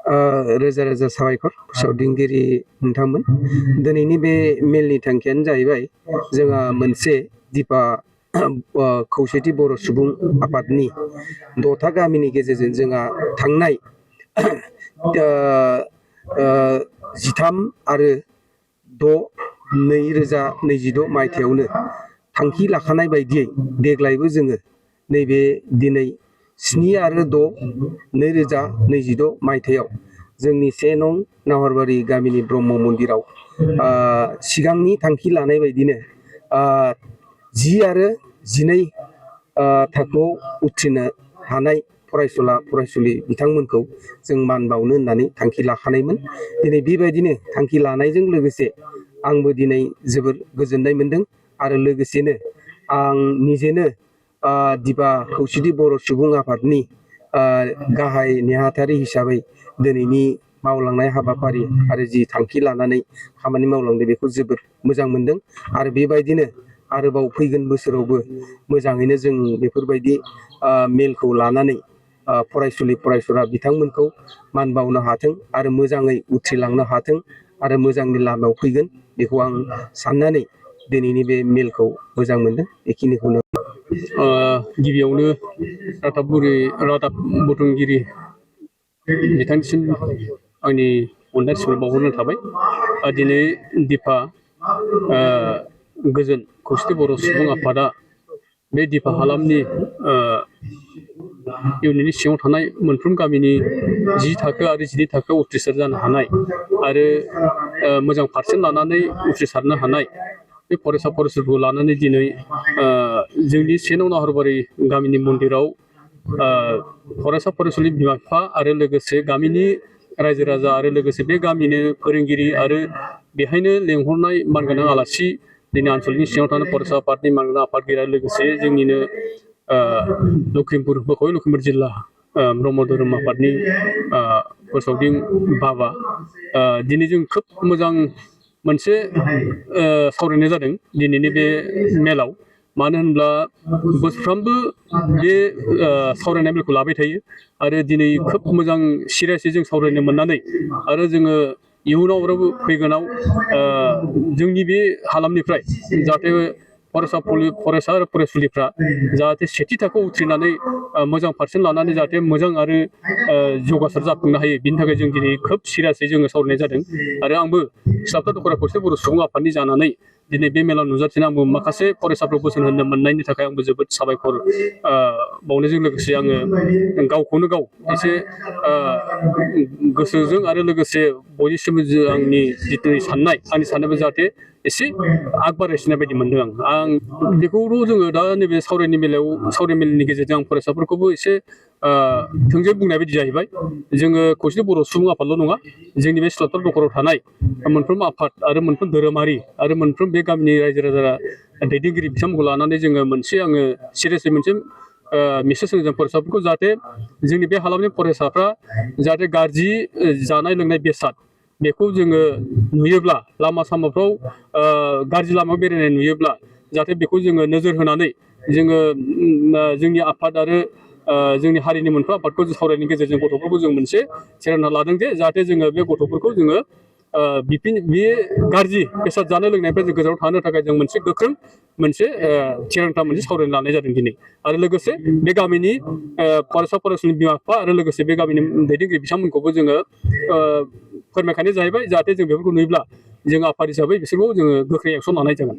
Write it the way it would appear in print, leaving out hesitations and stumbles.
रोजा रोजा साबायखर फोसावदिंगिरि नोंथांमोन। दिनैनि बे मेलनि थांखियानो जाहैबाय जोंहा मोनसे दिपा खौसेथि बर' सुबुं आफादनि 10था गामिनि गेजेरजों जोंहा थांनाय 13 आरो 6/2026 मायथाइयावनो थांखि लाखानाय बायदियै देग्लायबो जोङो नैबे दिनै 7 आरो 6/2026 मायथाइयाव जोंनि 1 नं नाहरबारि गामिनि ब्रह्म मन्दिराव सिगांनि थांखि लानाय बायदिनो 10 आरो 12 थाखोआव उथ्रिनो हानाय फरायसुला फरायसुलि बिथांमोनखौ जों मान बावनो होननानै थांखि लाखानायमोन। दिनै बेबायदिनो थांखि लानायजों लोगोसे आंबो दिनै जोबोर गोजोननाय मोनदों आरो लोगोसेनो आं निजेनो दिपा खौसेथि बर' सुबुं आफादनि गाहाय नेहाथारि हिसाबै दिनैनि मावलांनाय हाबाफारि आरो जि थांखि लानानै खामानि मावलांदों बेखौ जोबोर मोजां मोनदों आरो बेबायदिनो आरोबाव फैगोन बोसोरावबो मोजाङैनो जों बेफोरबायदि मेलखौ लानानै फरायसुलि फरायसुला बिथांमोनखौ मान बावनो हाथों आरो मोजाङै उथ्रिलांनो हाथों आरो मोजांनि लामायाव फैगोन बेखौ आं साननानै दिनैनि बे मेलखौ मोजां मोनदों। बेखिनिखौनो गिबियावनो रादाब बुथुमगिरि बिथांनिसिम आंनि अननाय सोंलु बावहरनाय थाबाय। दिनै दिपा गोजोन खौसेथि बर' सुबुं आफादा बे दिपा हालामनि इउनिटनि सिङाव थानाय मोनफ्रोम गामिनि 10 थाखो आरो 12 थाखोआव उथ्रिसार जानो हानाय आरो मोजां पारसेन्ट लानानै उथ्रिसारनो हानाय बे फरायसा फरायसुलिखौ लानानै दिनै जोंनि 1 नं नाहरबारि गामिनि मन्दिराव फरायसा फरायसुलि बिमा बिफा आरो लोगोसे गामिनि रायजो राजा आरो लोगोसे बे गामिनि फोरोंगिरि आरो बेहायनो लेंहरनाय मानगोनां आलासि जोंनि आनसलिकनि सिङाव थानाय फरायसा आफादनि मानगोनां आफादगिरि लोगोसे जोंनिनो लखिमपुर जिल्ला ब्रह्म धोरोम आफादनि फोसावदिं बाबा दिनै जों खोब मोजां मोनसे सावरायनाय जादों दिनैनि बे मेलाव। मानो होनब्ला बोसोरफ्रामबो बे सावरायनाय मेलखौ लाबाय थायो आरो दिनै खोब मोजां सिरियासै जों सावरायनो मोननानै आरो जोङो इयुनाव आरो फैगोनाव जोंनि बे हालामनिफ्राय जाहाथे फरायसा आरो फरायसुलिफ्रा जाहाथे सेथि थाखोआव उथ्रिनानै मोजां पारसेन्ट लानानै जाहाथे मोजां आरो जौगासार जाफुंनो हायो बिनि थाखाय जों दिनै खोब सिरियासै जोङो सावरायनाय जादों आरो आंबो सिलाफथा दख'रा खौसेथि बर' सुबुं आफादनि जानानै दिनै बे मेलाव नुजाथिना आंबो माखासे फरायसाफोरखौ बोसोन होनो मोननायनि थाखाय आंबो जोबोद साबायखर बावनायजों लोगोसे आङो गावखौनो गाव एसे गोसोजों आरो लोगोसे बयनिसिमबो आंनि जिथु आंनि साननायबो जाहाथे एसे आग बारायसिननाय बायदि मोनदों आं बेखौल' जोङो दा नैबे सावरायमेलनि गेजेरजों आं फरायसाफोरखौबो एसे थोंजों बुंनाय बायदि जाहैबाय। जोङो खौसेथि बर' सुबुं आफादल' नङा जोंनि बे सिलाफथा दख'राव थानाय मोनफ्रोम आफाद आरो मोनफ्रोम धोरोमारि आरो मोनफ्रोम बे गामिनि रायजो राजा दैदेनगिरि बिथांमोनखौ लानानै जोङो मोनसे आङो सिरियासै मोनसे मेसेज होदों फरायसाफोरखौ जाहाथे जोंनि बे हालामनि फरायसाफ्रा जाहाथे गाज्रि जानाय लोंनाय बेसाद बेखौ जोङो नुयोब्ला लामा सामाफ्राव गाज्रि लामायाव बेरायनाय नुयोब्ला जाहाथे बेखौ जोङो नोजोर होनानै जोङो जोंनि आफाद आरो जोंनि हारिनि मोनफ्रोम आफादखौ सावरायनायनि गेजेरजों गथ'फोरखौ जों मोनसे थिरांथा लादों जे जाहाथे जोङो बे गथ'फोरखौ जोङो बे गाज्रि बेसाद जानाय लोंनायनिफ्राय जों गोजानाव थानो थाखाय जों मोनसे गोख्रों मोनसे थिरांथा मोनसे सावरायनो लानाय जादों दिनै आरो लोगोसे बे गामिनि फरायसा फरायसुलि बिमा बिफा आरो लोगोसे बे गामिनि दैदेनगिरि बिथांमोनखौबो जोङो फोरमायखानाय जाहैबाय जाहाथे जों बेफोरखौ नुयोब्ला जों आफाद हिसाबै बिसोरखौ जोङो गोख्रै एक्सन लानाय जागोन।